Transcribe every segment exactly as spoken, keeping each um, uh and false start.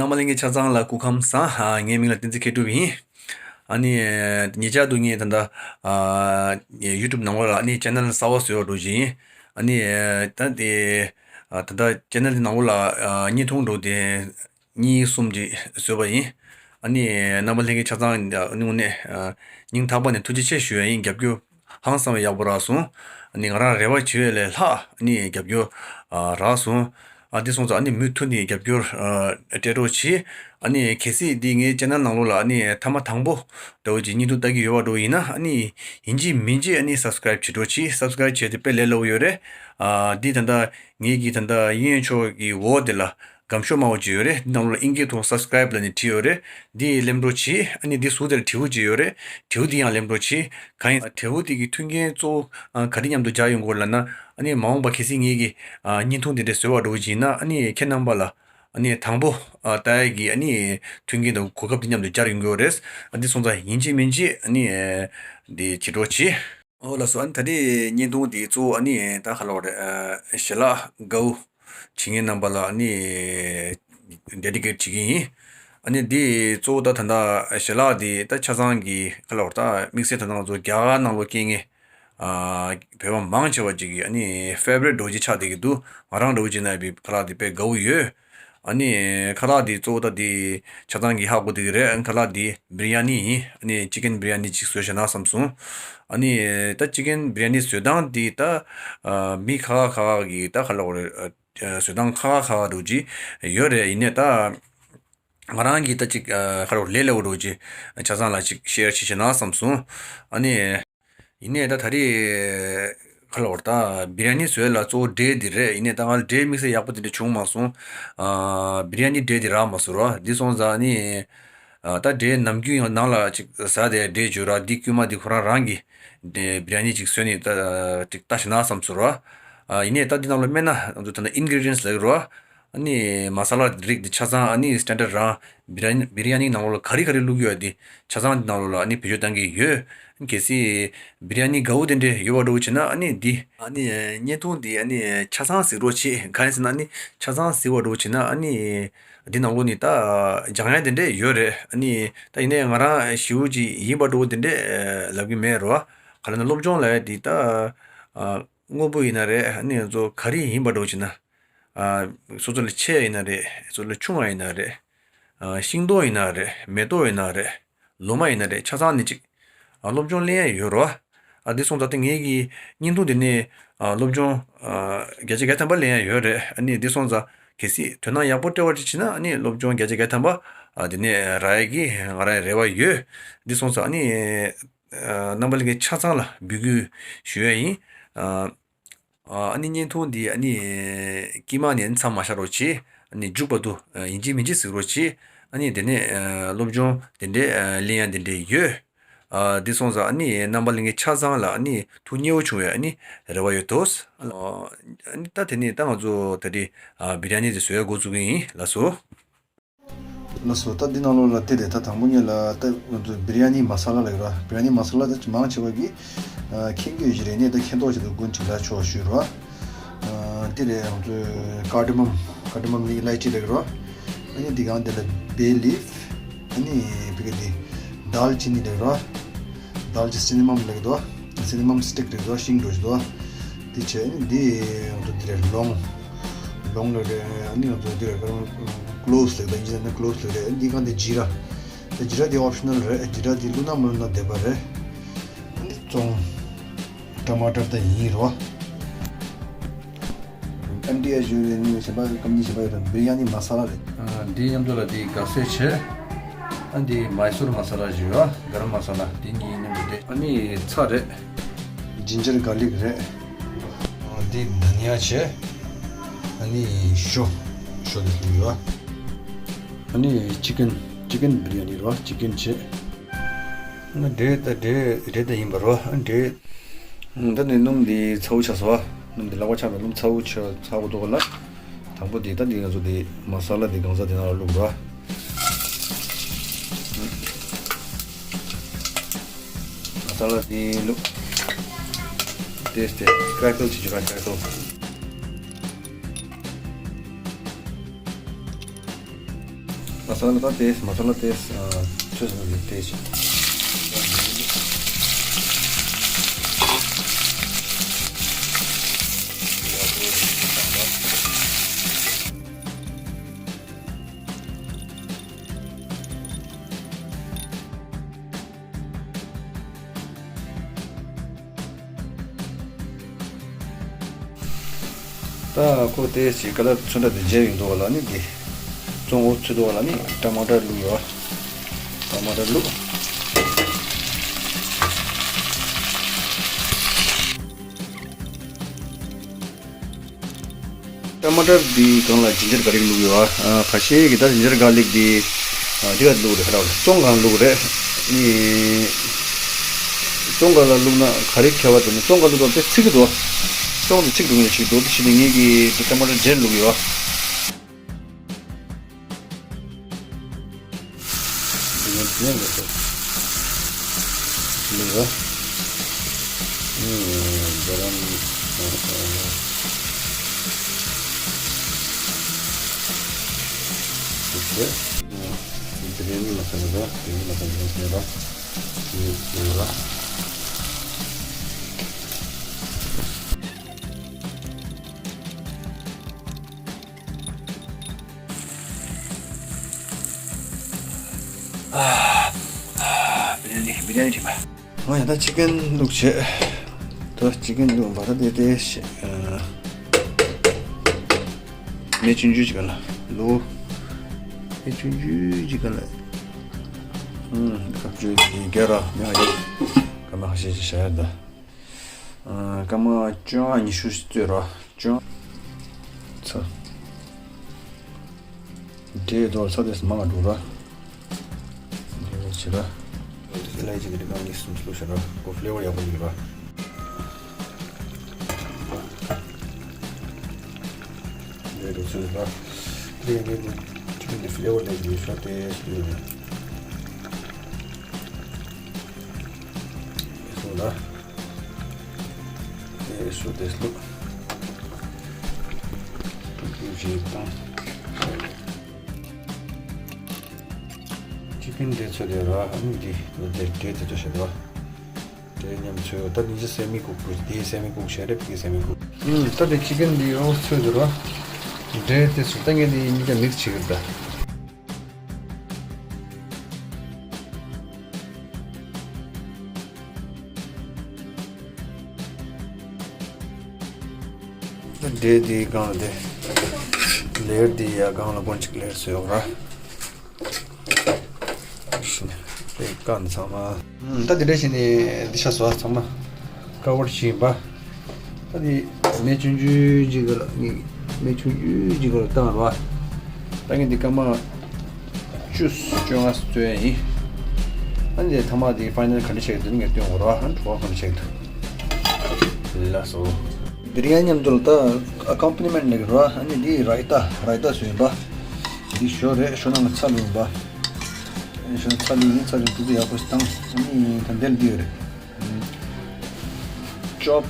རྣམ་པ་ལྷན་རྒྱས་ཆ་ཚང་ལ་སྐུ་ཁམས་བཟང་། ཨ། ངའི་མིང་ལ་བསྟན་འཛིན་མཁས་གྲུབ་ཡིན། ཨ་ནི་ཉེ་ཆར་དུ་ངས་ད་ལྟ་ཨ་ཡུ་ཊུབ་ནང་ལོགས་ལ་ཨ་ནི་ཆེ་ནལ་གསར་པ་བཟོས་པ་འདྲ་ཅིག་ཡིན། ཨ་ནི་ད་དེ་ཨ་ད་ལྟ་ཆེ་ནལ་དེ་ནང་ལོགས་ལ་ཨ་བརྙན་ཐུང་འདྲ་དེ་གཉིས་གསུམ་ཅིག་བཟོས་པ་ཡིན། ཨ་ནི་རྣམ་པ་ལྷན་རྒྱས་ཆ་ཚང་ཨ་དངོས་གནས་ཨ་སྙིང་ཐག་པ་ནས་ཐུགས་རྗེ་ཆེ་ཞུ་ཡ་ཡིན། རྒྱབ་སྐྱོར་ཧང་སང་བའི་ཡག་པོ་རག་སོང་། ཨ་ནི་ང་རང་རེ་བ་བྱེད་པ་ལས་ལྷག་ཨ་ནི་རྒྱབ་སྐྱོར་ཨ་རག་སོང་། ཨ་འདི་སོང་ཙང་ཨ་ནི་མུ་མཐུད་ནས་རྒྱབ་སྐྱོར་ཨ་སྤྲད་རོགས་གྱིས། ཨ་ནི་གལ་སྲིད་འདི་ངའི་ཆེ་ནལ་ནང་ལོགས་ལ་ཨ་ནི་ཐེངས་མ་དང་པོ་འདྲ་བོ་ཅིག་བརྙན་ཐུང་ལྟ་གི་ཡོད་པ་འདྲ་བོ་ཡིན་ན། ཨ་ནི་ཡིན་གཅིག་མིན་གཅིག་ཨ་ནི་སབ་སི་ཀ་རེབ་བྱེད་རོགས་གྱིས། སབ་སི་ཀ་རེབ་བྱས་ཏེ་དཔེ་ལས་སླ་པོ་ཡོད་རེད། ཨ་འདི་ད་ལྟ་ངེད་ཀྱི་ད་ལྟ་གཡས་གཡོན་ཕྱོགས་ཀྱི་འོག་དེ་ལ་སྒམ་ཤོག་དམར་པོ་ཅིག་ཡོད་རེད། འདི་ནང་ལོགས་ལ་ཨིན་སྐད་ཐོག་སབ་སི་ཀ་རེབ་ལབ་ནས་བྲིས་ཡོད་རེད། འདི་ལེམ་རོགས་གྱིས། ཨ་ནི་འདི་ཟུར་དེར་དྲིལ་བུ་ཅིག་ཡོད་རེད། དྲིལ་བུ་འདི་ཡང་ལེམ་རོགས་གྱིས། གང་ཡིན་དྲིལ་བུ་དེ་གི་མཐུན་རྐྱེན་གཙོ་བོ་ཨ་ག་རེ་མཉམ་དུ་སྦྱར་ཡོང་གི་ཡོད་ལབ་ན། ཨ་ནི་མ་འོངས་པ་གལ་སྲིད་ངེད་ཀྱིས་ཨ་བརྙན་ཐུང་དེ་འདྲ་བཟོས་པ་འདྲ་བོ་ཅིག་ཡིན་ན། ཨ་ནི་ཁྱེད་རྣམ་པ་ལ་ཨ་ནི་དང་པོ་ཨ་ལྟ་ཡ་གི་ཨ་ནི་མཐུན་རྐྱེན་དང་གོ་སྐབས་དེ་མཉམ་དུ་སྦྱར་ཡོང་གི་ཡོད་རེད། ཨ་འདི་སོང་ཙང་ཡིན་གཅིག་མིན་གཅིག་ཨ་ནི་འདི་བྱེད་རོགས་གྱིས། ཨོ་ལགས་སོ། ཨ་ནི་ད་རེས་བརྙན་ཐུང་འདི་གཙོ་བོ་ཨ་ནི་ད་ག་ལབ་དགོས་རེད། ཨ་ཞལ་ལག་དགའ་བོ་བྱེད་མཁན་རྣམ་པ་ལ་ཨ་ནི་ཌེ་ཌི་ཀེཊ་བྱེད་ཀྱི་ཡིན། ཨ་ནི་འདི་གཙོ་བོ་ད་ད་ལྟ་ཞལ་ལག་འདི་ད་ཆ་ཚང་གི་ག་ལབ་དགོས་རེད། ད་དམིགས་བསལ་ད་ལྟ་ང་ཚོ་རྒྱ་གར་ནང་ལོགས་སྐྱེས་མཁན་ཨ་བོད་པ་མང་ཆེ་བ་ཅིག་གི་ཨ་ནི་ཕེ་ཝ་རི་ཊི་འདྲ་བོ་ཅིག་ཆགས་བསྡད་ཀྱི་འདུག་ང་རང་འདྲ་བོ་ཅིག་ན་ཡང་ཁ་ལག་འདི་དཔེ་དགའ་བོ་ཡོད། ཨ་ནི་ཁ་ལག་འདི་གཙོ་བོ་ད་འདི་ཆ་ཚང་གིས་ཧ་གོ་བསྡད་ཀྱི་རེད། ཨ་ནི་ཁ་ལག་འདི་བི་རི་ཡ་ནི་ཡིན། ཨ་ནི་ཅི་ཀེན་བི་རི་ཡ་ནི་ཅིག་བཟོས་བཞག་ན་བསམ་སོང་། ཨ་ནི་ད་ཅི་ཀེན་བི་རི་ཡ་ནི་བཟོ་སྟངས་འདི་ད་ཨ་མི་ཁ་ཁ་ཁ་ཁ་གིས་ད་ག་ལབ་དགོས་རེད། ཨ་བཟོ་སྟངས་ཁ་ཁ་ཁ་ཁ་འདྲ་བོ་ཅིག་ཡོད་རེད། ཡིན་ནའི་ད་ང་རང་གིས་ད་ཅིག་ཨ་ག་ལབ་དགོས་རེད། ལས་སླ་པོ་འདྲ་བོ་ཅིག་ཆ་ཚང་ལ་ཅིག་ཤེར་བྱེད་བཞག་ན་བསམ་སོང་། ཨ་ནི། ཡིན་ནའི་ད་ད་རེས་ག་ལབ་དགོས་རེད། ད་བི་རི་ཡ་ནི་བཟོ་ཡ་ལ་གཙོ་བོ་འབྲས་འདི་རེད། ཡིན་ནའི་ད་ང་ལ་འབྲས་དམིགས་བསལ་ཡག་པོ་དེ་འདྲ་བྱུང་མ་སོང་། ཨ་བི་རི་ཡ་ནི་འབྲས་འདི་རག་མ་སོང་ར། འདི་སོང་ཙང་ནི་ཨ་ད་འབྲས་ནམ་རྒྱུན་ཡང་ནང་ལ་ཅིག་ཟ་བསྡད་འབྲས་བྱོས་ར། འདི་དཀྱུས་མ་འདི་ཁོ་རང་རང་གིས་འདི་བི་རི་ཡ་ནི་ཅིག་བཟོས་ནས་ད་ཅིག་ལྟ་བཞག་ན་བསམ་སོང་ར། ཨ་ཡིན་ནའི་ད་འདི་ནང་ལ་སྨན་སྣ་ང་ཚོ་ད་ལྟ་ཨིན་གི་རི་ཌི་ཡན་སི་ལབ་ཀྱི་ར། ཨ་ནི་མ་ས་ལ་རིགས་འདི་ཆ་ཚང་ཨ་ནི་སི་ཊན་ཌར་རང་བི་རི་ཡ་ནི་ནང་ལོགས་ལ་ག་རེ་ག་རེ་བླུགས་ཡོད་འདི་ཆ་ཚང་འདི་ནང་ལོགས་ལ་ཨ་ནི་བེད་སྤྱོད་བཏང་གི་ཡོད། གལ་སྲིད་བི་རི་ཡ་ནི་དགའ་བོ་དེ་འདྲས་ཡོད་པ་འདྲ་བོ་བྱས་ན་ཨ་ནི་འདི་ཨ་ནི་བརྙན་ཐུང་འདི་ཨ་ནི་ཆ་ཚང་གཟིགས་རོགས་བྱེད། གང་ཡིན་ཟེར་ན་ཨ་ནི་ཆ་ཚང་གཟིགས་པ་འདྲ་བོ་བྱས་ན་ཨ་ནི་འདི་ནང་ལོགས་ནི་ད་སྦྱང་ཡ་དེ་འདྲས་ཡོད་རེད། ཨ་ནི་ད་ཡིན་ནའི་ང་རང་ཞེ་པོ་ཅིག་ཡིན་པ་འདྲ་བོ་དེ་འདྲས་ལབ་གི་མེད་རོ། ག་ལབ་ན་སློབ་སྦྱོང་ལབ་ཡ་འདི་ད་དངོས་པོ་ཡིན་ན་རེད། ཨ་ནི་ང་ཚོ་ག་རེ་ཡིན་པ་འདྲ་བོ་བྱས་ན། ཨ་སོ་སོ་ལས་ཆེ་བ་ཡིན་ན་རེད། སོ་སོ་ལས་ཆུང་བ་ཡིན་ན་རེད། ཨ་ཤིང་ཏོག་ཡིན་ན་རེད། མེ་ཏོག་ཡིན་ན་རེད། ལོ་མ་ཡིན་ན་རེད། ཆ་ཚང་ནི་གཅིག་ཨ་སློབ་སྦྱོང་ལེན་ཡ་ཡོད་རོ། ཨ་འདི་སོང་ཙང་དེ་ངེད་ཀྱི་བརྙན་ཐུང་འདི་ནས་ཨ་སློབ་སྦྱོང་ཨ་བརྒྱ་ཆ་བརྒྱ་ཐམ་པ་ལེན་ཡ་ཡོད་རེད། ཨ་ནི་འདི་སོང་ཙང་གལ་སྲིད་དོ་སྣང་ཡག་པོ་སྤྲད་པ་ཅིག་བྱས་ན་ཨ་ནི་སློབ་སྦྱོང་བརྒྱ་ཆ་བརྒྱ་ཐམ་པ་ཨ་འདི་ནས་རག་ཡ་གི་ང་རང་རེ་བ་ཡོད། འདི་སོང་ཙང་ཨ་ནི་ཨ་རྣམ་པ་ལྷན་རྒྱས་ཆ་ཚང་ལ་འབོད་སྐུལ་ཞུ་ཡ་ཡིན། ཨ། ཨ་ནི་བརྙན་ཐུང་འདི་ཨ་ནི་དཀྱིལ་མ་ནས་མཚམས་མ་བཞག་རོགས་གྱིས། ཨ་ནི་མཇུག་བར་དུ་ཡིན་གཅིག་མིན་གཅིག་གཟིགས་རོགས་གྱིས། ཨ་ནི་དེ་ནས་སློབ་སྦྱོང་དེ་འདྲའི་ལེན་ཡ་དེ་འདྲའི་ཡོད། ཨ་འདི་སོང་ཙང་ཨ་ནི་རྣམ་པ་ལྷན་རྒྱས་ཆ་ཚང་ལ་ཨ་ནི་ཐུགས་མཉེས་པོ་བྱུང་བའི་ཨ་ནི་རེ་བ་ཡོད་དོ། ཨ་ནི་ད་དེ་ནས་ད་ང་ཚོ་ད་རེས་བི་རི་ཡ་ནི་དེ་བཟོ་ཡ་འགོ་བཙུགས་ཀྱི་ཡིན་ལགས་སོ། ལགས་སོ། ད་འདི་ནང་ལོགས་ལ་དེ་རེད། ད་དང་པོ་ཉིད་ལ་ད་ང་ཚོ་བི་རི་ཡ་ནི་མ་ས་ལ་ལབ་ཡོད་ར། བི་རི་ཡ་ནི་མ་ས་ལ་ད་མང་ཆེ་བ་གིས་ཨ་མཁྱེན་གྱི་ཡོད་ཀྱི་རེད། ནས་ད་མཁྱེན་རྟོགས་བྱེད་དུ་དགོན་ཅིག་ལ་ཆོག་ཞུས་ར། ཨ་དེ་རེད། ང་ཚོ་ཀར་ཌི་མམ། ཀར་ཌི་མམ་ནི་ཨི་ལའི་ཅི་ལབ་ཡོད་ར། ཨ་ནི་འདི་གང་དེ་ལ་བེ་ལིབ། ཨ་ནི་བི་ག་དེ་དཱལ་ཅི་ནི་ལབ་ཡོད་ར། དཱལ་ཅི་སི་ནི་མམ་ལབ་ཀྱི་འདུག་སི་ནི་མམ་སི་ཊིག་ལབ་ཀྱི་འདུག་ཤིང་འགྲོ་བཞིན་འདུག་དེ་བྱས་ནས་འདི་ང་ཚོ་འདི་རེད། ལོང་། ལོང་ལབ་རེད། ཨ་ནི་ང་ཚོ་འདི་རེད། ཀློབས་ལབ་ད་ཨིན་ཇི་ནང་ནས་ཀློབས་ལབ་རེད། འདི་གང་དེ་ཇི་ར། དེ་ཇི་ར་དེ་ཨོབ་ཤ་ནལ་རེད། ཇི་ར་དེ་བླུགས་ན་མ་བླུགས་ན་བདེ་པ་རེད། ཨ་ནི་ཙོང་། ཊ་མ་ཊར་ད་ཡིན་རོ། ཨེམ་ཌི་ཨེཆ་ཡོད་རེད། ནི་གཞན་པ་ཀམ་པ་ནི་གཞན་པ་ཡོད་རེད། བི་རི་ཡ་ནི་མ་ས་ལ་རེད། ཨ་འདི་མཉམ་དུ་ལ་འདི་ག་ས་བྱས། ཨ་འདི་མའི་སུར་མ་ས་ལ་ཞུ་བ། ག་རམ་མ་ས་ལ་འདི་གཉིས་མཉམ་དུ་བསྡད། ཨ་ནི་ཚྭ་རེད། ཇིན་ཇར་གར་ལིག་རེད། ཨ་འདི་དྷ་ནི་ཡ་བྱས། ཨ་ནི་ཞོ། ཞོ་འདི་ཞུ་བ། ཨ་ནི་ཅི་ཀན། ཅི་ཀན་བི་རི་ཡ་ནི་རོ། ཅི་ཀན་བྱས། འབྲས་ད་འབྲས་འབྲས་ད་ཡིན་པ་རོ། འབྲས། ད་ནི་སྣུམ་འདི་ཚ་པོ་ཆགས་སོང་བ། སྣུམ་འདི་ལག་པ་ཆགས་པའི་སྣུམ་ཚ་པོ་ཆགས་ཚ་པོ་འདུག་ག་ལ། དང་པོ་འདི་ད་འདི་ང་ཚོ་འདི་མ་ས་ལ་འདི་གང་ཟག་འདི་ནང་ལ་བླུགས་རོ། མ་ས་ལ་འདི་བླུགས། ཏེས་ཏེ་ཀྲེ་ཀལ་བྱེད་རྒྱུ་ར། ཀྲེ་ཀལ། མ་ས་ལ་ད་ཏེས་མ་ས་ལ་ཏེས་ཚོས་སུ་ཏེས། ད་ཁོ་དེ་ཞིག་ཀ་ལ་ཚོན་ཁྲ་དེ་མཇལ་ཡོང་འདུག་བ་ལ་ནི་འདི། བཙོང་འོ་ཚོད་འདུག་བ་ལ་ནི་ཊ་མ་ཊར་བླུགས་ཡོད། ཊ་མ་ཊར་བླུགས། ཊ་མ་ཊར་འདི་སྒང་ལ་ཇིན་ཇར་གྷར་ལིག་བླུགས་ཡོད་ཨ། ཁ་ཤས་ཀྱིས་ད་ཇིན་ཇར་གྷར་ལིག་འདི་ཨ་འདི་ག་བླུགས་རེད། ཁ་ལག་བཙོང་སྒང་བླུགས་རེད། ཨེ། བཙོང་སྒང་ལ་བླུགས་ན་ག་རེ་ཁྱད་པར་འདུག་ན། བཙོང་སྒང་བླུགས་དུས་དེ་ཚིག་གི་འདུག་བཙོང་དུ་ཚིག་འགྲོ་མཁན་ཞིག་འདུག་དེ་བཞིན་དུ་ངེད་ཀྱིས་འདི་ཊ་མ་ཊར་ཇེལ་བླུགས་ཡོད་ཨ། འདི་ནས་འདི་ནས་འདི་ནས་འདི་རང་འདི་ནས་མ་ཟ་ནས་འདི་ནས་མ་ཟ་ནས་འདི་ནས་འདི་ནས། ཨ། ཨ། བི་རི་ཡ་ནི་བི་རི་ཡ་ནི་བྱེད་པ། ང་ཡང་ད་ཅི་ཀན་བླུགས་བྱས། ད་ཅི་ཀན་བླུགས་པ་ད་དེ་དེ་ཤ- ཨ། མེ་ཆུང་ཆུང་ཅིག་ག་ལ་ལོ། མེ་ཆུང་ཆུང་ཅིག་ག་ལ། ཨུམ། ཁ་བཅུ་གི་རྒྱ་ར་ཉག་ཡོད། སྐར་མ་ཁ་ཤས་ཅིག་བཞག་ཡ་ད། ཨ། སྐར་མ་བཅོ་ལྔ་ཉི་ཤུ་ཙམ་ར། བཅོ་ལྔ། ཚ། འབྲས་དོ་ཚ་དེ་མང་འགྲོ་ར། འབྲས་བྱེད་ར། ཨི་ལའི་ཅི་དེ་རིགས་གང་གི་སུམ་ཅུ་ལོ་ཤར་ར། ཁོ་ཕི་ལེ་ཝར་ཡག་པོ་ཡོད་ར། འབྲས་དོ་ཚོད་ར། དེ་ཡང་ངས་ཀྱི་ཅི་ཀན་དེ་ཕི་ལེ་ཝར་ལས་ཀྱི་ཤ་དེ་ཡོད་ར། སོང་ལ། དེ་སུ་དེ་སླུག་ཏུག་ཏུག་ཅིག་བཏང་། ཅི་ཀན་དེ་ཚོ་དེ་ར་ཨ་ནི་འདི་དེ་འབྲས་དེ་ཚོ་བྱེད་དོ། འབྲས་མཉམ་ཚོས་ད་ནི་ཅི་སེ་མི་ཀུག་དེ་སེ་མི་ཀུག་བྱས་རེད། དེ་སེ་མི་ཀུག་ཨུམ། ད་དེ་ཅི་ཀན་འདི་ཡོ་ཚོས་དེ་ར། འབྲས་དེ་ཚོ་ད་ངས་དེ་གཉིས་ཀ་མིག་ཅིག་རེད་ད། འབྲས་འདིའི་སྒང་ལ་དེ། ལེ་ཡར་འདི་ཡ་སྒང་ལ་སྒོར་གཅིག་ལེ་ཡར་བཟོས་ཡོད་ར། དེ་སྒང་ཚང་མ། ད་དེ་འདྲ་བྱས་ནས་འདི་ཤ་བཟོ་ཚང་མ་ཀ་བར་བྱས་ཡིན་པ། ད་དེ་མེ་ཆུང་ཆུང་ཅིག་ལ་ངས་མེ་ཆུང་ཆུང་ཅིག་ལ་བཏང་ར། ད་ངས་འདི་སྐར་མ་བཅུ་བཅོ་ལྔ་བཙོས་ཡིན། ཨ་ནི་དེ་ཐ་མ་དེ་ཕའི་ནལ་ག་འདྲ་བྱས་དེ་ངས་སྟོན་དགོས་ར། ཨ་ནི་བྲོ་བ་ག་འདྲ་བྱས་འདུག་ལགས་སོ། འདིར་ཡང་མཉམ་དུ་ད་ཨ་ཀོན་པ་ནི་མེན་ཊི་ལེགས་ར། ཨ་ནི་འདི་ར་ཡི་ཏ་ར་ཡི་ཏ་བཟོས་ཡིན་པ། འདི་ཞོ་རེད། ཞོ་ནང་ལ་ཚྭ་བླུགས་ཡིན་པ། ཞོ་ནང་ཚྭ་བླུགས་ཡིན། ཚྭ་བླུགས་ཏུ་ཏུ་ཡག་པོ་ཞིག་བཏང་། ཨ་ནི་ད་འདིར་འདི་ཡོད་རེད། ཅོབ།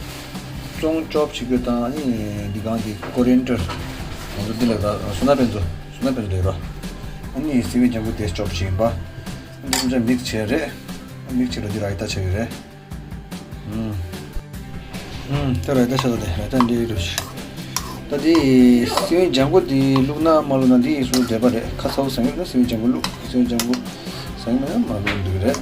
བཙོང་ཅོབ་བྱེད་དགོས་དང་ཨ་ནི་འདི་གང་དེ་ཀོ་རི་ཡན་ཌར། ང་ཚོ་འདི་ལ་ད་སོ་ན་ཕན་ཚོ་སོ་ན་ཕན་ཚོ་ལས་ར། ཨ་ནི་སེ་བའི་ལྗང་གུ་དེ་ཅོབ་བྱེད་ཡིན་པ། ཨ་ནི་ཁོང་ཚོས་མིག་བྱས་རེད། མིག་བྱས་ལ་འདི་ར་ཡི་ཏ་བྱས་ཡོད་རེད། ཨུམ། ཨུམ། ད་ར་ཡི་ཏ་བྱས་ལ་དེ་ར་ཡི་ཏ་འདི་ཡོད་རེད། ད་དེ་སེ་བའི་ལྗང་གུ་དེ་བླུགས་ན་མ་བླུགས་ན་འདི་ཡིན་སུ་བསྡད་པ་རེད། ཁ་ཚ་བོ་ཟ་ཡོད་ན་སེ་བའི་ལྗང་གུ་བླུགས། སེ་བའི་ལྗང་གུ་ཟ་ཡོད་ན་མ་བླུགས་འདུག་རེད།